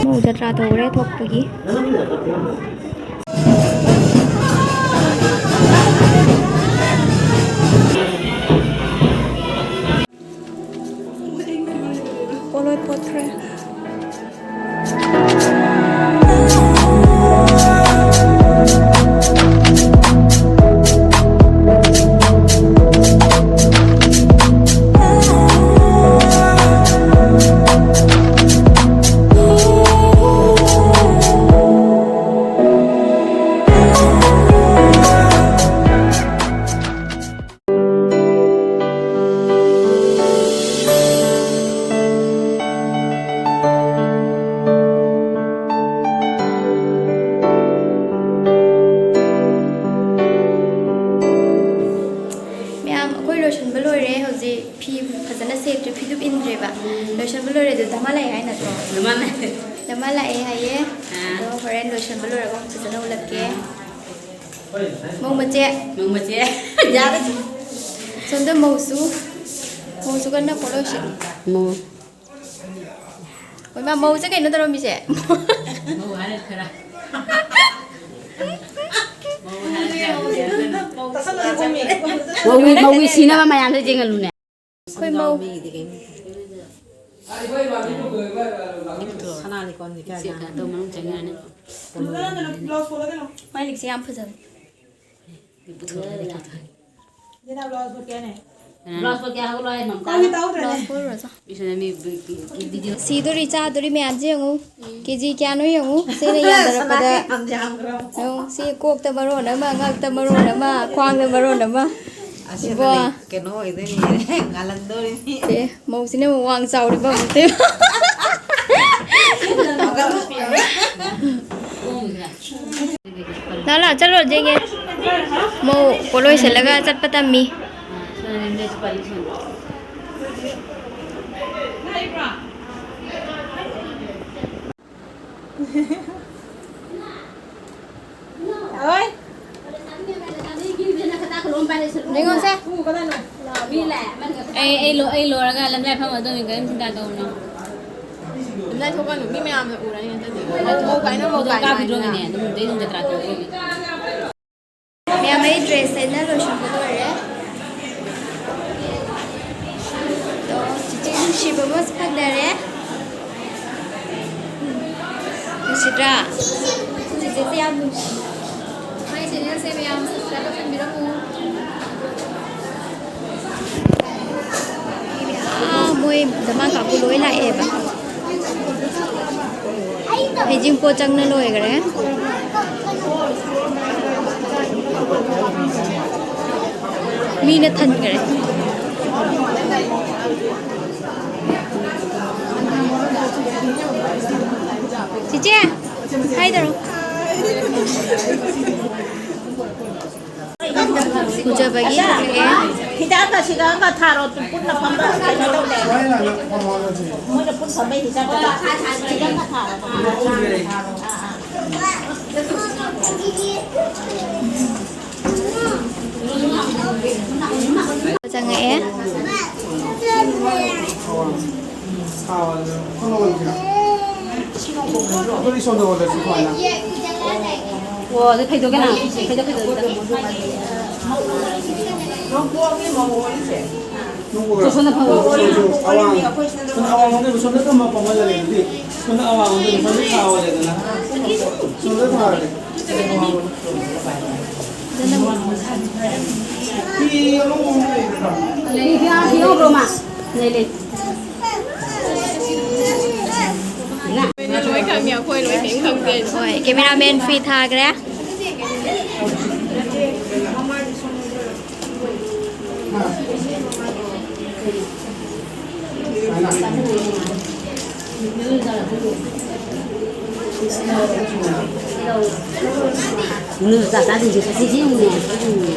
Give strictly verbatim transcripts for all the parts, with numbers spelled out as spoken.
ꯃꯧ ꯖꯇ꯭ꯔꯥ ꯇꯧꯈ꯭ꯔꯦ ꯊꯣꯛꯄꯒꯤ꯫ ꯄꯣꯂꯣꯏ ꯄꯣꯠꯈ꯭ꯔꯦ꯫ ꯃꯌꯥꯝ, ꯑꯩꯈꯣꯏ ꯂꯣꯏꯁꯤꯟꯕ ꯂꯣꯏꯔꯦ꯫ ꯍꯧꯖꯤꯛ ꯐꯤ ꯐꯖꯅ ꯁꯦꯠꯇ꯭ꯔꯤ, ꯐꯤꯗꯨꯞ ꯏꯟꯗ꯭ꯔꯦꯕ꯫ ꯂꯣꯏꯁꯤꯟꯕ ꯂꯣꯏꯔꯦ꯫ ꯑꯗꯨ ꯙꯃꯥ ꯂꯥꯛꯑꯦ ꯍꯥꯏ ꯅꯠꯇ꯭ꯔꯣ? ꯙꯃꯥ ꯂꯥꯛꯑꯦ꯫ ꯙꯃꯥ ꯂꯥꯛꯑꯦ ꯍꯥꯏꯌꯦ꯫ ꯑꯥ꯫ ꯑꯗꯣ ꯍꯣꯔꯦꯟ ꯂꯣꯏꯁꯤꯟꯕ ꯂꯣꯏꯔꯒ ꯑꯃꯨꯛ ꯐꯖꯅ ꯎꯠꯂꯛꯀꯦ꯫ ꯃꯧ ꯃꯆꯦ꯫ ꯃꯧ ꯃꯆꯦ꯫ ꯌꯥꯔꯦ꯫ ꯁꯣꯝꯗ ꯃꯧꯁꯨ, ꯃꯧꯁꯨ ꯀꯟꯅ ꯄꯣꯠꯂꯣꯏ ꯁꯦꯠꯂꯤ꯫ ꯃꯧ꯫ ꯍꯣꯏ, ꯃꯥ ꯃꯧꯁꯦ ꯀꯩꯅꯣ ꯇꯧꯔꯝꯃꯤꯁꯦ? ꯃꯧ ꯍꯥꯏꯔ ꯈꯔ꯫ ꯃꯧ ꯍꯥꯏꯔ ꯈꯔ꯫ ꯃꯧꯒꯤ, ꯃꯧꯒꯤ ꯁꯤꯅꯕ ꯃꯌꯥꯝꯗꯣ ꯌꯦꯡꯍꯜꯂꯨꯅꯦ꯫ ꯑꯩꯈꯣꯏ ꯃꯧ꯫ ꯁꯅꯥ ꯂꯤꯛꯀꯣꯟꯗꯤ ꯀꯌꯥ ꯁꯤ ꯀꯩꯅꯣ ꯇꯧ ꯃꯅꯨꯡ ꯆꯪꯉꯛꯑꯅꯤ꯫ ꯃꯥꯏ ꯂꯤꯛꯁꯦ ꯌꯥꯝ ꯐꯖꯕꯅꯦ꯫ ꯕ꯭ꯂꯥꯎꯁ ꯄꯣꯠ ꯀꯌꯥ ꯍꯧꯒꯠꯂꯣ ꯍꯥꯏ ꯃꯝꯇꯥꯅ? ꯕ꯭ꯂꯥꯎꯁ ꯄꯣꯠ ꯔꯣꯖꯥ꯫ ꯏꯁꯣꯔꯅ ꯃꯤ ꯕꯤ-, ꯕꯤ-, ꯕꯤꯗꯤꯑꯣ꯫ ꯁꯤꯗꯣꯔꯤ ꯆꯥꯗꯣꯔꯤ ꯃꯌꯥꯝꯁꯦ ꯌꯦꯡꯉꯨ꯫ ꯀꯦꯖꯤ ꯀꯌꯥꯅꯣ ꯌꯦꯡꯉꯨ꯫ ꯁꯤꯅ ꯌꯥꯟꯊꯔꯛꯄꯗ꯫ ꯌꯦꯡꯉꯨ, ꯁꯤ ꯀꯣꯛꯇ ꯃꯔꯣꯟ ꯑꯃ, ꯉꯛꯇ ꯃꯔꯣꯟ ꯑꯃ, ꯈ꯭ꯋꯥꯡꯗ ꯃꯔꯣꯟ ꯑꯃ꯫ ꯏꯕꯣ꯫ ꯀꯩꯅꯣ ꯑꯣꯏꯗꯣꯏꯅꯤ꯫ ꯉꯥꯜꯍꯟꯗꯣꯔꯤꯅꯤ꯫ ꯁꯦ, ꯃꯧꯁꯤꯅ ꯑꯃꯨꯛ ꯋꯥꯡ ꯆꯥꯎꯔꯤꯕ ꯑꯃꯨꯛꯇ꯫ ꯂꯥ, ꯂꯥ, ꯆꯠꯂꯨꯔꯁꯦ ꯏꯅꯦ꯫ ꯃꯧ ꯄꯣꯠꯂꯣꯏ ꯁꯦꯠꯂꯒ ꯆꯠꯄ ꯇꯝꯃꯤ꯫ ꯍꯣꯏ꯫ ꯌꯦꯡꯉꯣꯁꯦ꯫ ꯑꯩ, ꯑꯩ ꯂꯣ-, ꯑꯩ ꯂꯣꯏꯔꯒ ꯂꯝꯖꯥꯏ ꯐꯝꯃꯗꯣꯏꯅꯤ, ꯀꯔꯤꯝ ꯆꯤꯟꯇꯥ ꯇꯧꯔꯨꯅꯨ꯫ ꯂꯝꯖꯥꯏ ꯊꯣꯛꯀꯅꯨ, ꯃꯤ ꯃꯌꯥꯝꯅ ꯎꯔꯅꯤ ꯅꯠꯇ꯭ꯔꯗꯤ꯫ ꯃꯧ ꯀꯥꯏꯅ, ꯃꯧ ꯀꯥꯏꯅ ꯍꯥꯏꯗꯅ꯫ ꯃꯌꯥꯝ ꯑꯩ dress ꯁꯦꯠꯅ ꯂꯣꯏꯁꯤꯟꯕ ꯂꯣꯏꯔꯦ꯫ ꯑꯗꯣ ꯆꯤꯆꯦ ꯅꯨꯡꯁꯤꯕ ꯑꯃꯁꯨ ꯐꯪꯅꯔꯦ꯫ ꯅꯨꯡꯁꯤꯗ꯭ꯔꯥ? ꯆꯤꯆꯦꯁꯦ ꯌꯥꯝ ꯅꯨꯡꯁꯤ꯫ My channel ꯁꯦ ꯃꯌꯥꯝ subscribe ꯇꯧꯁꯟꯕꯤꯔꯝꯃꯨ꯫ ꯑꯥ, ꯃꯣꯏ ꯙꯃꯥ ꯀꯥꯡꯕꯨ ꯂꯣꯏ ꯂꯥꯛꯑꯦꯕ꯫ ꯍꯩꯖꯤꯡꯄꯣꯠ ꯆꯪꯅ ꯂꯣꯏꯈ꯭ꯔꯦ꯫ ꯃꯤꯅ ꯊꯟꯈ꯭ꯔꯦ꯫ ꯆꯤꯆꯦ, ꯍꯥꯏꯗꯔꯣ? ꯎꯖꯕꯒꯤ ꯊꯣꯛꯂꯛꯑꯦ꯫ ꯍꯤꯗꯥꯛꯀ ꯁꯤꯗ ꯑꯃ ꯊꯥꯔꯣ, ꯄꯨꯟꯅ ꯐꯝꯕ ꯀꯩꯅꯣ ꯇꯧꯗꯦ꯫ ꯃꯣꯏꯅ ꯄꯨꯟ ꯐꯝꯕꯩ ꯍꯤꯗꯥꯛꯀ ꯁꯤꯗ ꯑꯃ ꯊꯥꯔꯣ꯫ ꯆꯪꯉꯛꯑꯦ꯫ ꯑꯗꯨꯗꯤ ꯁꯣꯝꯗ ꯑꯣꯜꯂꯁꯤ ꯁꯨꯃꯥꯏꯅ꯫ ꯑꯣ, ꯑꯗꯨ ꯐꯩꯗꯣꯛꯀꯦ ꯅꯪ? ꯐꯩꯗꯣꯛ, ꯐꯩꯗꯣꯛ, ꯐꯩꯗꯣꯛ꯫ ꯁꯣꯝꯗ ꯐꯝꯃꯣ꯫ ꯑꯋꯥꯡ, ꯁꯣꯝꯗ ꯑꯋꯥꯡ ꯑꯣꯏꯕ, ꯁꯣꯝꯗ ꯊꯝꯃ ꯐꯝꯍꯜꯂꯒꯦ ꯑꯗꯨꯗꯤ꯫ ꯁꯣꯝꯗ ꯑꯋꯥꯡ ꯑꯣꯏꯕ, ꯁꯣꯝꯗ ꯊꯥ ꯑꯣꯜꯂꯦꯗꯅ꯫ ꯁꯣꯝꯗ ꯊꯥꯔꯒꯦ꯫ ꯐꯤ ꯑꯉꯧꯕ ꯑꯃ ꯂꯩꯒꯗ꯭ꯔꯥ? ꯂꯩ, ꯐꯤ ꯑꯉꯧꯕ꯭ꯔꯣ, ꯃꯥ? ꯂꯩ, ꯂꯩ꯫ ꯂꯣꯏꯅ ꯂꯣꯏ ꯈꯪꯉꯦ, ꯑꯩꯈꯣꯏ ꯂꯣꯏ ꯀꯔꯤꯝ ꯈꯪꯗꯦ꯫ ꯍꯣꯏ, cameraman ꯐꯤ ꯊꯥꯈ꯭ꯔꯦ꯫ ꯅꯨ ꯆꯥꯛ ꯆꯥꯗꯣꯏꯁꯦ ꯁꯤꯁꯤ ꯌꯦꯡꯉꯨꯅꯦ, ꯁꯤ ꯌꯦꯡꯉꯨꯅꯦ꯫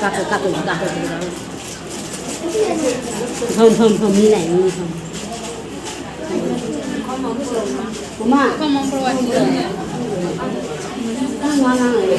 ꯀꯥꯞꯄꯣ, ꯀꯥꯞꯄꯣ, ꯀꯥꯞꯄꯣ꯫ ꯐꯝ, ꯐꯝ, ꯐꯝ, ꯃꯤ ꯂꯥꯛꯑꯦ, ꯃꯤ ꯐꯝ꯫ ꯃꯃꯥ꯫ ꯅꯪ ꯋꯥ ꯉꯥꯡꯉꯛꯑꯦ꯫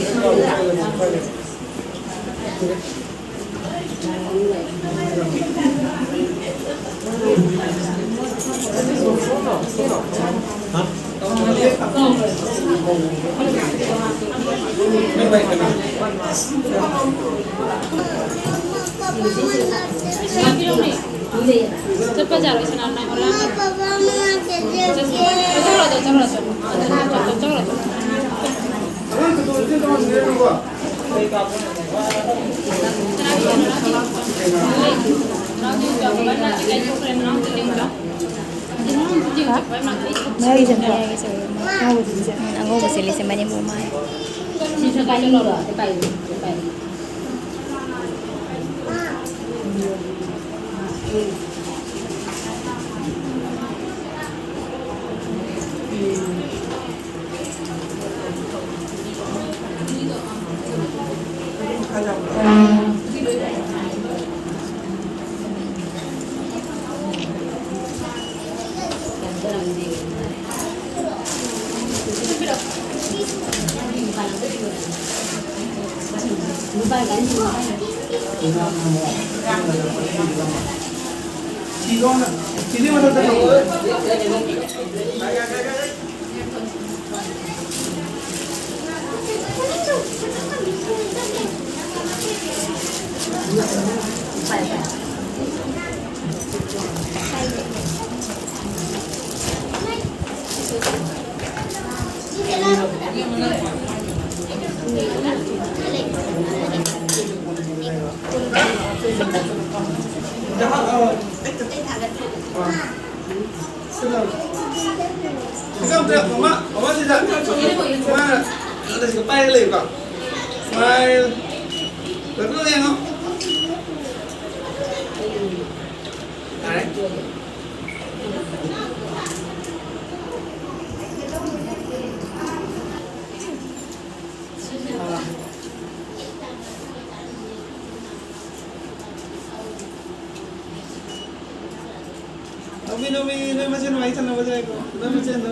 ꯆꯠꯄ ꯌꯥꯔꯣꯏ, ꯁꯅꯥ ꯅꯪ ꯑꯣꯂꯥ꯫ ꯆꯠꯂꯣ, ꯆꯠꯂꯣ, ꯆꯠꯂꯣ, ꯆꯠꯂꯣ꯫ ꯃꯌꯥꯏꯒꯤꯁꯦ, ꯃꯌꯥꯏꯒꯤꯁꯦ꯫ ꯎꯝ, ꯑꯉꯧꯕꯁꯦ ꯂꯤꯠꯁꯦ, ꯃꯅꯦꯝꯕꯣꯛ ꯃꯥꯜꯂꯦ꯫ ꯄꯥꯏꯔꯒ ꯂꯩꯌꯨꯀꯣ꯫ Smile. ꯂꯣꯏ ꯄꯨꯂꯞ ꯌꯦꯡꯉꯣ꯫ ꯅꯣꯃꯤ, ꯅꯣꯃꯤ, ꯅꯣꯏ ꯃꯁꯦꯟ ꯋꯥꯔꯤ ꯁꯥꯟꯅꯕꯁꯦ ꯉꯥꯏꯈꯣ꯫ ꯅꯣꯏ ꯃꯁꯦꯟꯗꯣ꯫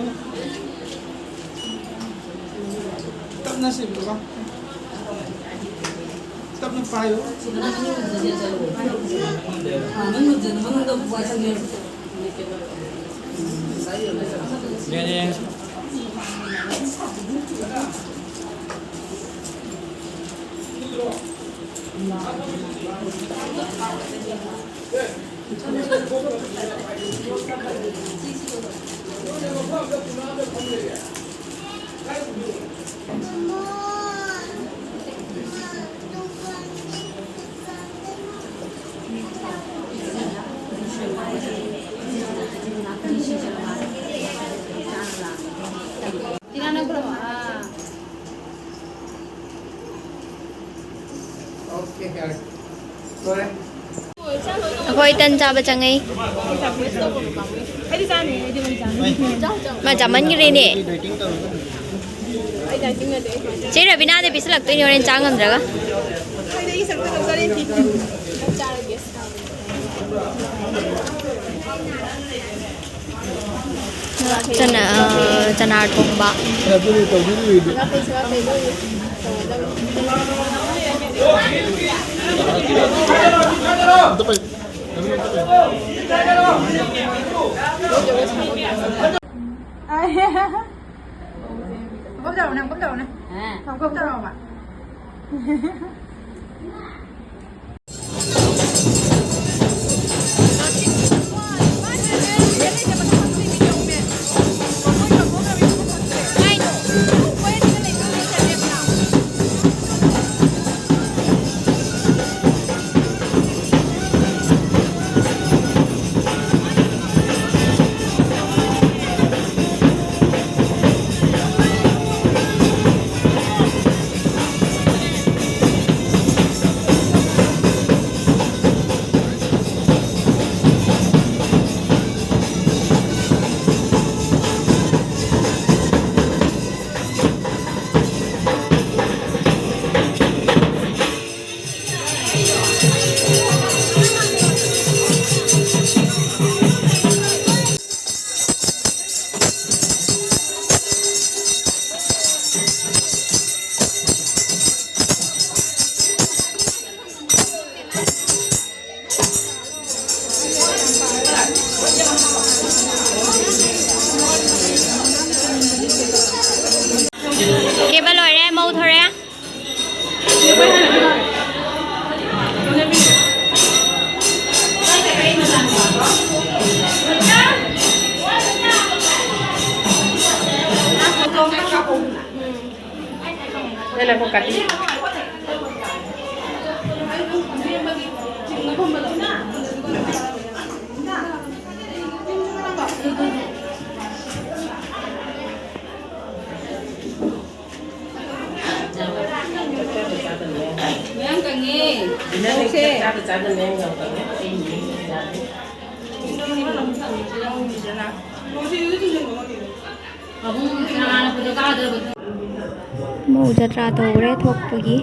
ꯇꯞꯅ ꯁꯤꯜꯂꯨꯀꯣ꯫ ꯇꯞꯅ ꯄꯥꯏꯌꯨ꯫ ꯌꯥꯅꯤ꯫ ꯑꯩꯈꯣꯏ ꯇꯟ ꯆꯥꯕ ꯆꯪꯉꯩ꯫ ꯃꯥ ꯆꯥꯃꯟꯈ꯭ꯔꯦꯅꯦ꯫ ꯆꯦ ꯔꯕꯤꯅꯥꯗ ꯄꯤꯁꯜꯂꯛꯇꯣꯏꯅꯦ ꯍꯣꯔꯦꯟ ꯆꯥ ꯉꯝꯗ꯭ꯔꯒ꯫ ꯆꯅꯥ, ꯑ, ꯆꯅꯥ ꯊꯣꯡꯕ꯫ ꯍꯥ꯫ ꯀꯦꯕ ꯂꯣꯏꯔꯦ, ꯃꯧ ꯊꯣꯔꯦ꯫ ꯃꯌꯥꯝ ꯀꯪꯉꯦ꯫ ꯃꯧꯁꯦ꯫ ꯃꯧ ꯖꯇ꯭ꯔꯥ ꯇꯧꯈ꯭ꯔꯦ ꯊꯣꯛꯄꯒꯤ꯫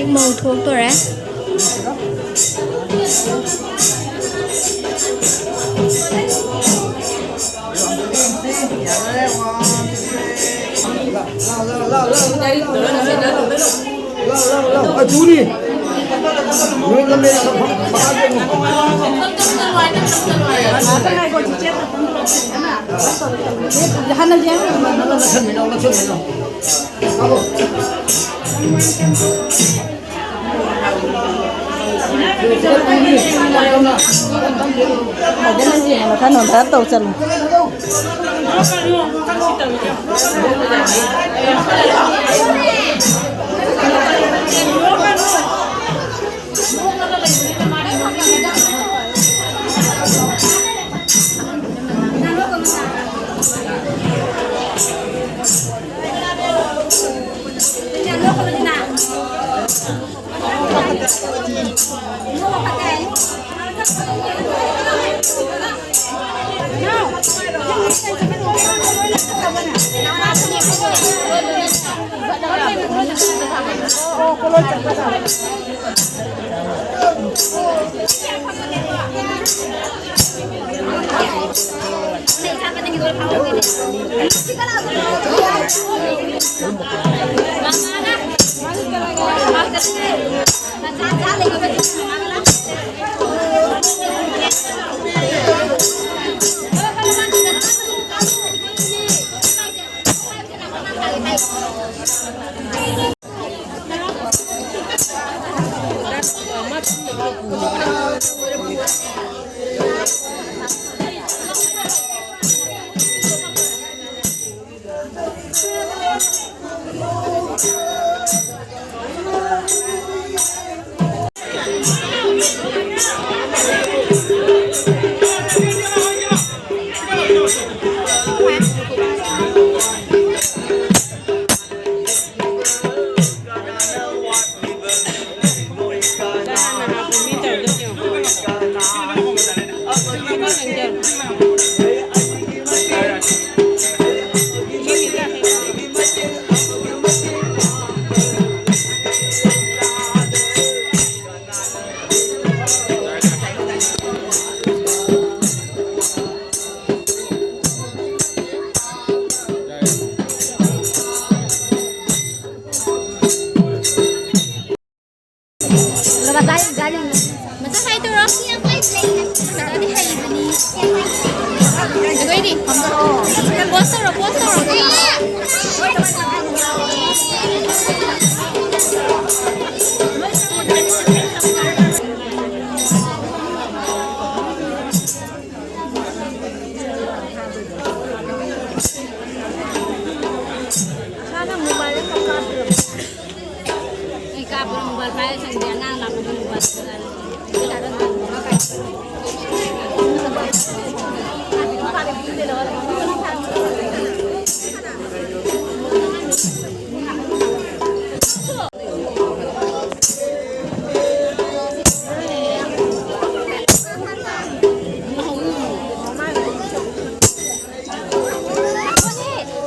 ꯃꯧ ꯊꯣꯛꯇꯣꯔꯦ꯫ ꯑꯗꯨꯅꯤ꯫ ꯅꯣꯏ ꯂꯝꯃꯦ ꯃꯈꯥꯗ ꯌꯦꯡꯉꯣ꯫ ꯍꯥꯟꯅ ꯌꯦꯡꯉꯣ꯫ ꯅꯛꯁꯟꯃꯤꯟꯅꯧ, ꯅꯛꯁꯟꯃꯤꯟꯅꯧ꯫ ꯃꯈꯜ ꯅꯣꯟꯊꯔꯞ ꯇꯧ ꯆꯠꯂꯨ꯫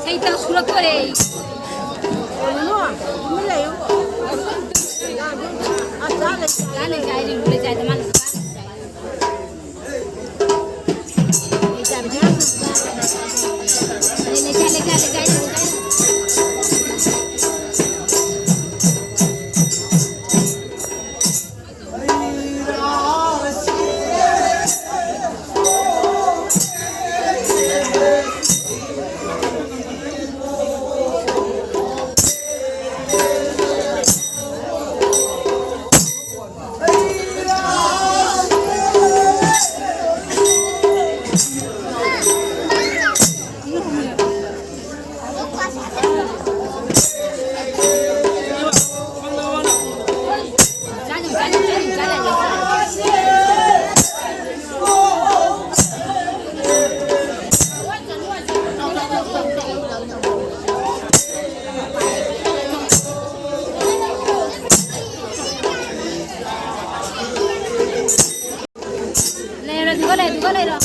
ꯁꯩꯇ ꯁꯨꯔꯛꯇꯣꯔꯦ ꯑꯩ꯫ ꯂꯩ, ꯂꯩ, ꯂꯩ, ꯂꯩ, ꯂꯩ, ꯂꯩ, ꯂꯩ꯫ ꯂꯩꯔꯣ, ꯑꯗꯨꯒ ꯂꯩ, ꯑꯗꯨꯒ ꯂꯩꯔꯣ꯫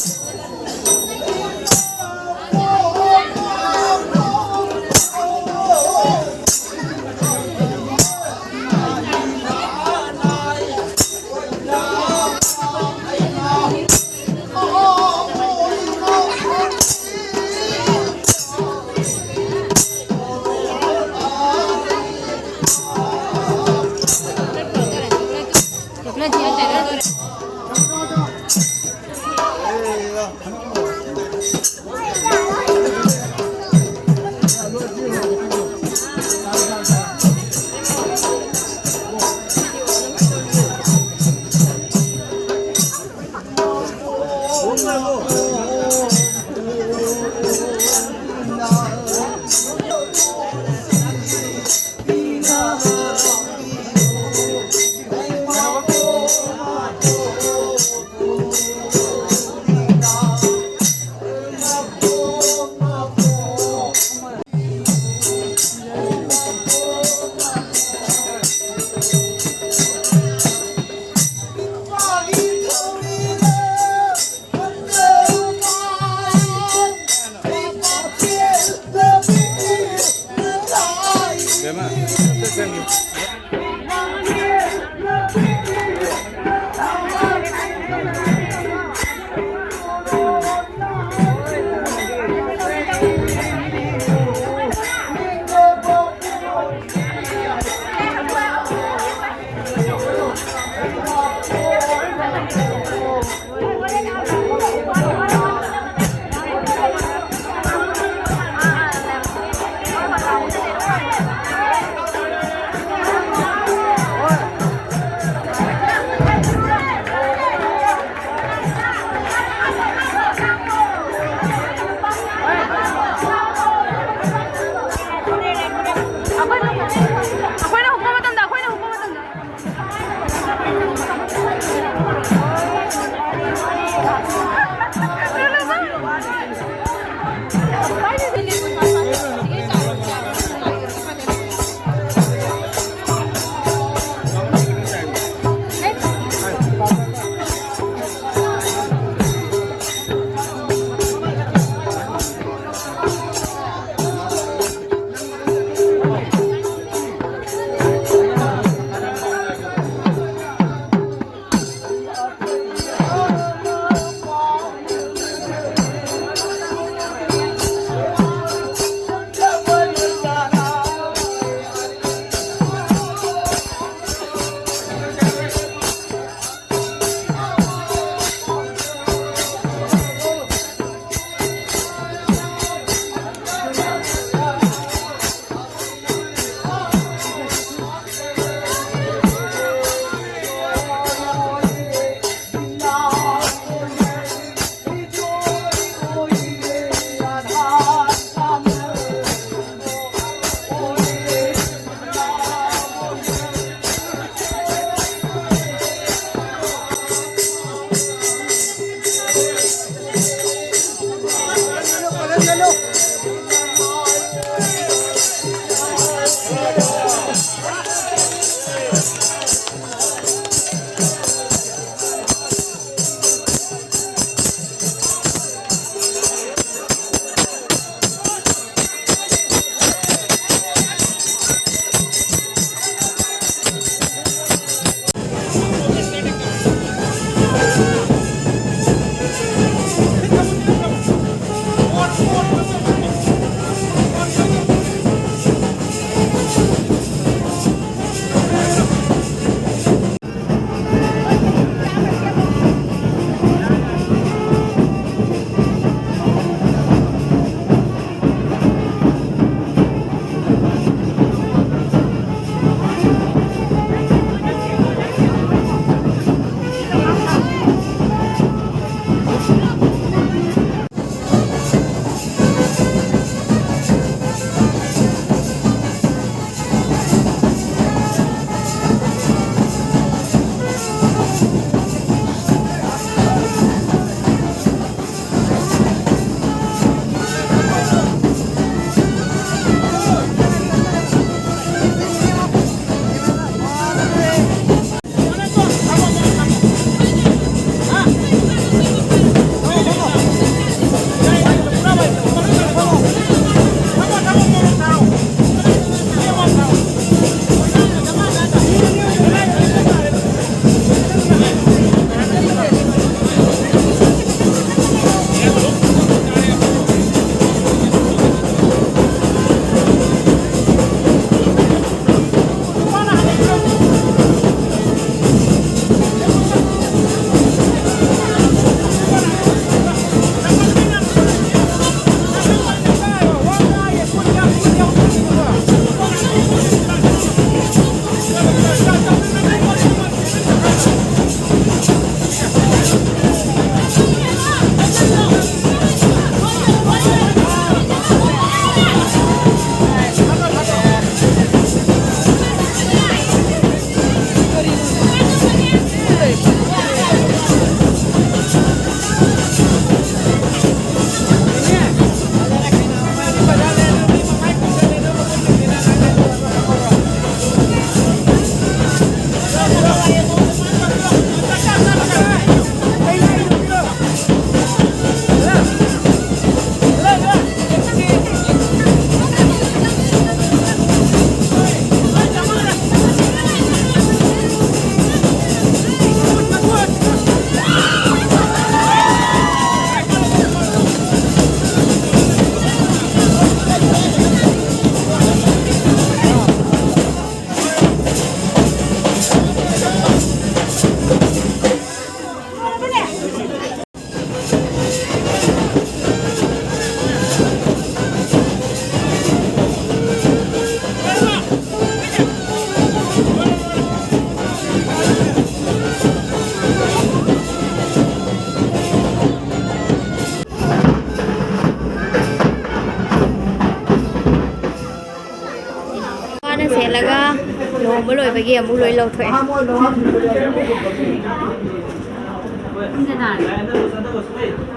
ꯂꯨꯍꯣꯡꯕ ꯂꯣꯏꯕꯒꯤ ꯑꯃꯨꯛ ꯂꯣꯏ ꯂꯧꯊꯣꯛꯑꯦ꯫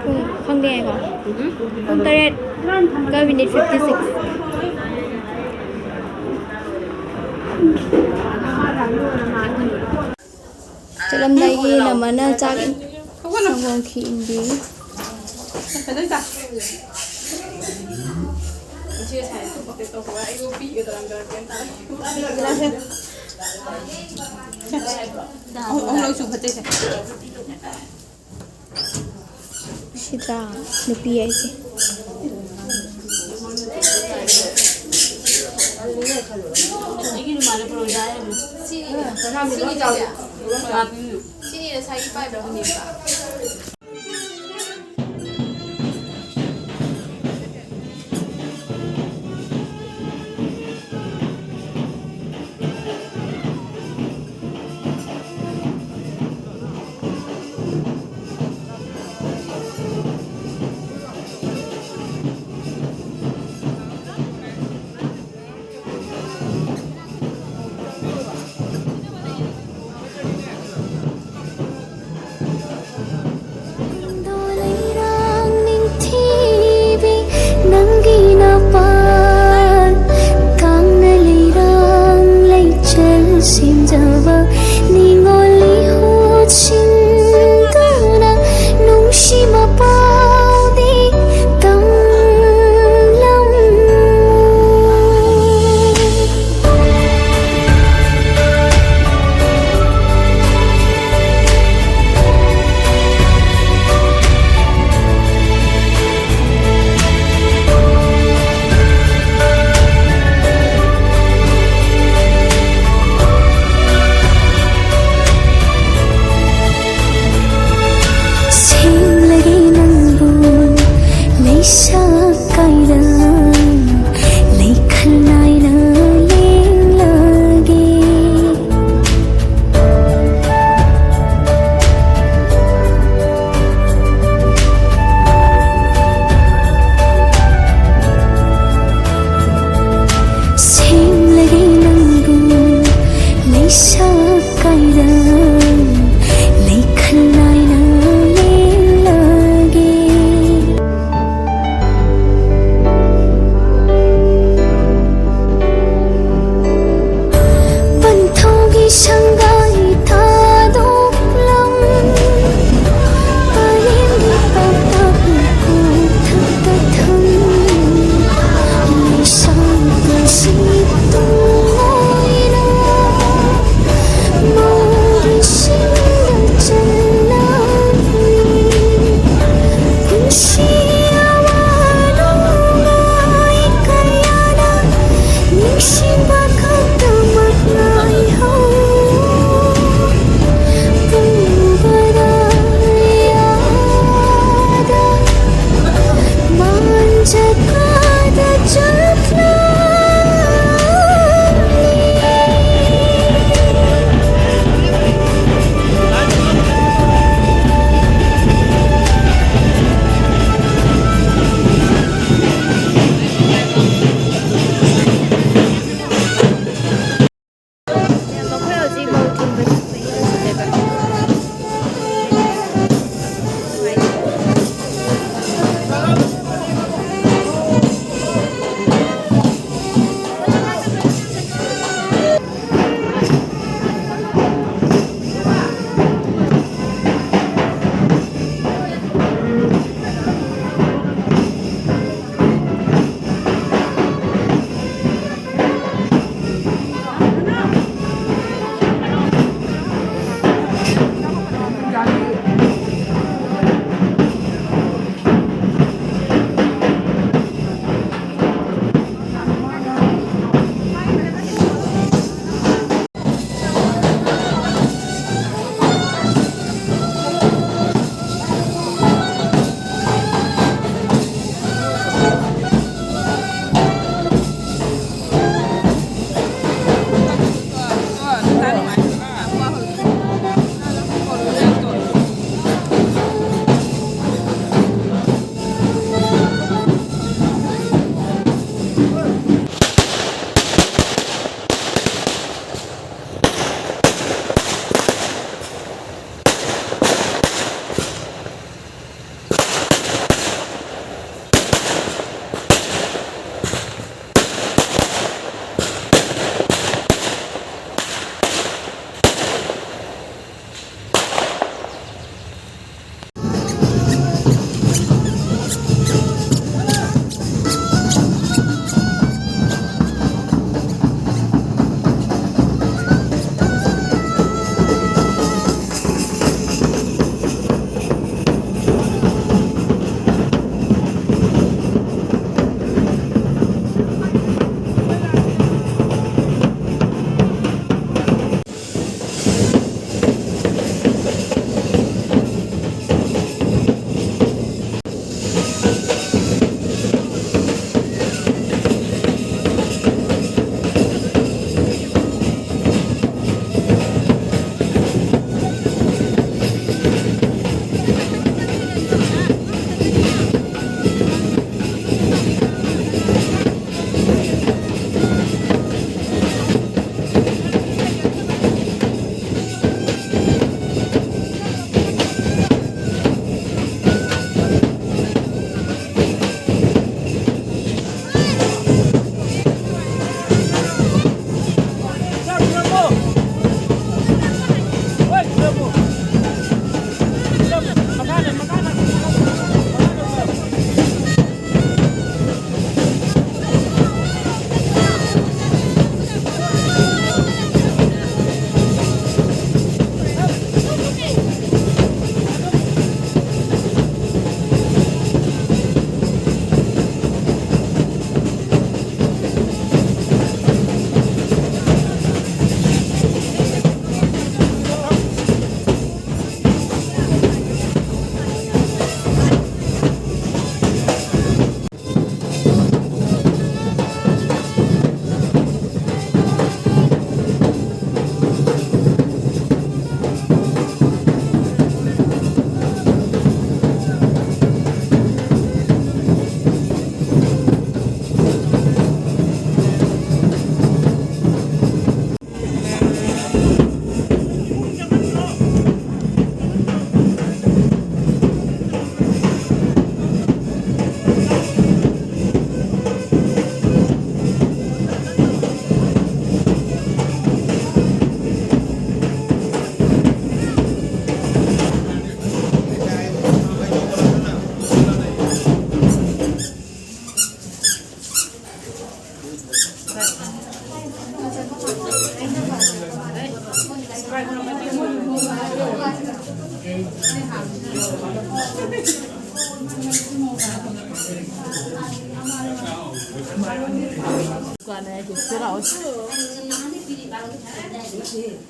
ꯄꯨꯡ ꯈꯪꯗꯦ ꯉꯥꯏꯈꯣ꯫ ꯄꯨꯡ ꯇꯔꯦꯠꯀ ꯃꯤꯅꯤꯠ ꯐꯤꯐꯇꯤ ꯁꯤꯛꯁ꯫ ꯆꯠꯂꯝꯗꯥꯏꯒꯤ ꯅꯃꯅ ꯆꯥꯛ ꯏꯟ-, ꯁꯪꯒꯣꯝ ꯈꯤꯛ ꯏꯟꯕꯤꯔꯤ꯫ ꯑꯍꯨꯝ, ꯑꯍꯨꯝꯂꯛ ꯁꯨ ꯐꯠꯇꯦꯁꯦ꯫ ꯁꯤꯗ꯭ꯔꯥ ꯅꯨꯄꯤ ꯍꯥꯏꯁꯦ꯫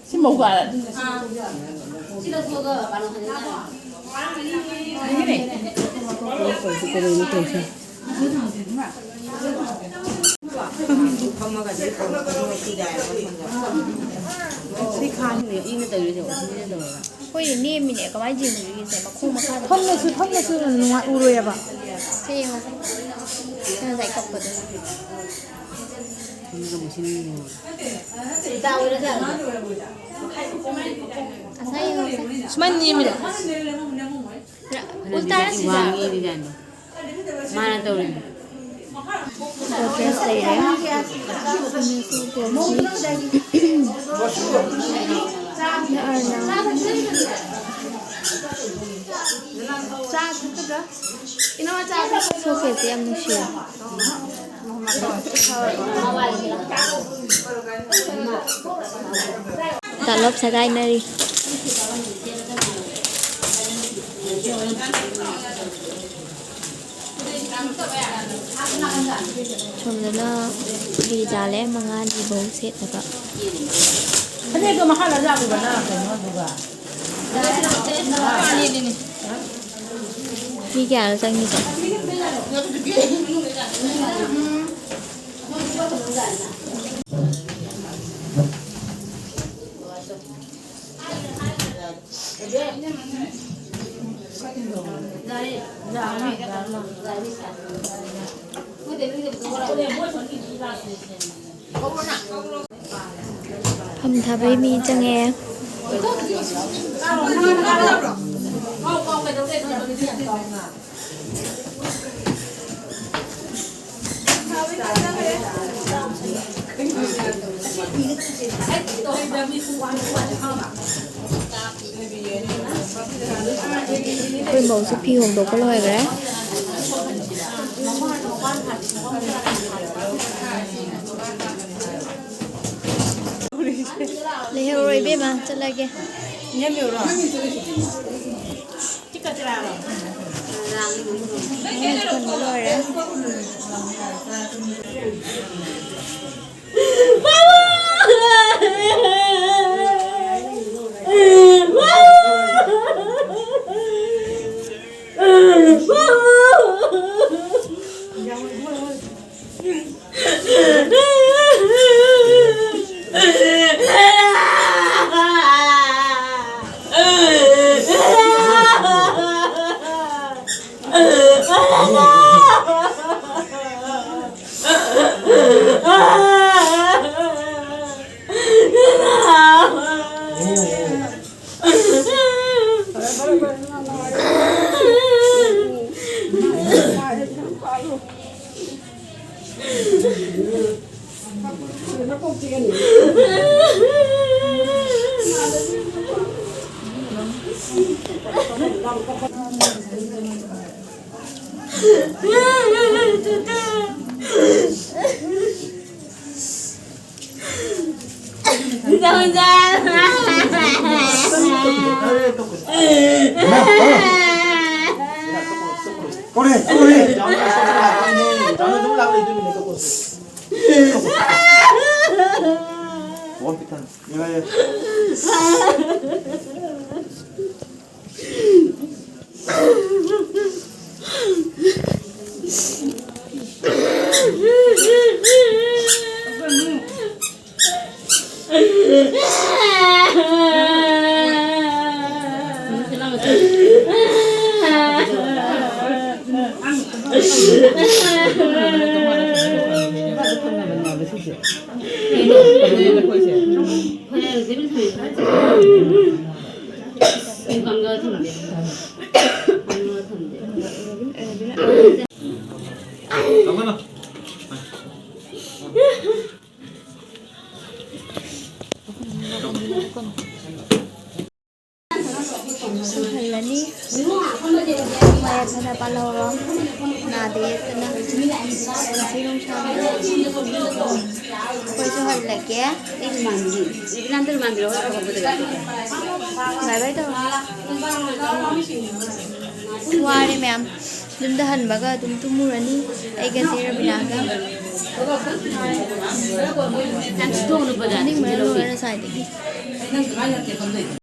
ꯁꯤ ꯃꯧ ꯀꯥꯔꯦ꯫ ꯁꯤ ꯈꯥꯡꯅꯦ ꯏꯅ ꯇꯧꯔꯤꯁꯦ, ꯑꯣꯁꯤꯅ ꯇꯧꯔꯒ꯫ ꯍꯣꯏ, ꯅꯦꯝꯃꯤꯅꯦ꯫ ꯀꯃꯥꯏꯅ ꯆꯤꯡꯗꯣꯏꯅꯣ ꯁꯦ? ꯃꯈꯣꯡ ꯃꯈꯥꯗ ꯐꯝꯃꯁꯨ, ꯐꯝꯃꯁꯨ ꯅꯨꯡꯉꯥꯏ-, ꯎꯔꯣꯏꯑꯕ꯫ ꯁꯦ ꯌꯦꯡꯉꯣ꯫ ꯅꯪ ꯉꯁꯥꯏ ꯀꯞꯄꯗꯣ꯫ ꯐꯝꯃꯒ ꯑꯃꯨꯛ ꯁꯤꯟꯅꯤꯡꯉꯦ꯫ ꯉꯁꯥꯏ ꯌꯦꯡꯉꯣ ꯁꯦ꯫ ꯁꯨꯃꯥꯏꯅ ꯅꯦꯝꯃꯤꯔꯣ? ꯎꯜꯇꯥꯔ ꯁꯤꯖꯥ꯫ ꯋꯥꯡꯉꯤ design ꯗꯣ꯫ ꯃꯥꯅ ꯇꯧꯔꯤꯅꯤ꯫ ꯒꯣꯗ꯭ꯔꯦꯖ ꯂꯩꯔꯦ꯫ ꯁꯣꯀꯦꯁꯁꯦ ꯌꯥꯝ ꯅꯨꯡꯁꯤꯌꯦ꯫ ꯇꯥꯂꯣꯞ ꯁꯒꯥꯏꯅꯔꯤ꯫ ꯁꯣꯝꯗꯅ ꯐꯤ ꯆꯥꯜꯂꯦ, ꯃꯉꯥꯅꯤ ꯐꯧ ꯁꯦꯠꯅꯕ꯫ ꯐꯅꯦꯛꯇꯣ ꯃꯈꯥꯗ ꯌꯥꯎꯕ꯭ꯔꯥ ꯅꯪ ꯀꯩꯅꯣꯗꯨꯒ? ꯃꯤ ꯀꯌꯥꯅꯣ ꯆꯪꯉꯤꯁꯦ? ꯐꯝ ꯊꯥꯕꯩ ꯃꯤ ꯆꯪꯉꯛꯑꯦ꯫ ꯑꯩꯈꯣꯏ ꯃꯧꯁꯨ ꯐꯤ ꯍꯣꯡꯗꯣꯛꯄ ꯂꯣꯏꯈ꯭ꯔꯦ꯫ ꯂꯩꯍꯧꯔꯣ ꯏꯕꯦꯝꯃ, ꯆꯠꯂꯒꯦ꯫ ꯏꯅꯝꯃꯤꯔꯣ? ꯊꯣꯡꯕ ꯂꯣꯏꯔꯦ꯫ ꯁꯨꯍꯜꯂꯅꯤ꯫ ꯃꯌꯥꯝ ꯐꯖ ꯄꯥꯜꯍꯧꯔꯣ꯫ ꯅꯥꯗ ꯌꯦꯛꯇꯅ ꯄꯨꯟꯁꯤ ꯅꯨꯡꯁꯥꯡꯅ꯫ ꯑꯩꯈꯣꯏꯁꯨ ꯍꯜꯂꯒꯦ꯫ ꯕꯥꯏ ꯕꯥꯏ ꯇꯧꯔꯣ꯫ ꯋꯥꯔꯦ ꯃꯌꯥꯝ꯫ ꯌꯨꯝꯗ ꯍꯟꯕꯒ ꯑꯗꯨꯝ ꯇꯨꯝꯃꯨꯔꯅꯤ꯫ ꯑꯩꯒ ꯆꯦ ꯔꯕꯤꯅꯥꯒ꯫ ꯌꯥꯝ ꯊꯤꯗꯣꯛꯎꯅꯨ ꯕꯖꯥꯔ꯫ ꯇꯨꯝꯅꯤꯡꯕꯅ ꯂꯣꯏꯔꯦ ꯉꯁꯥꯏꯗꯒꯤ꯫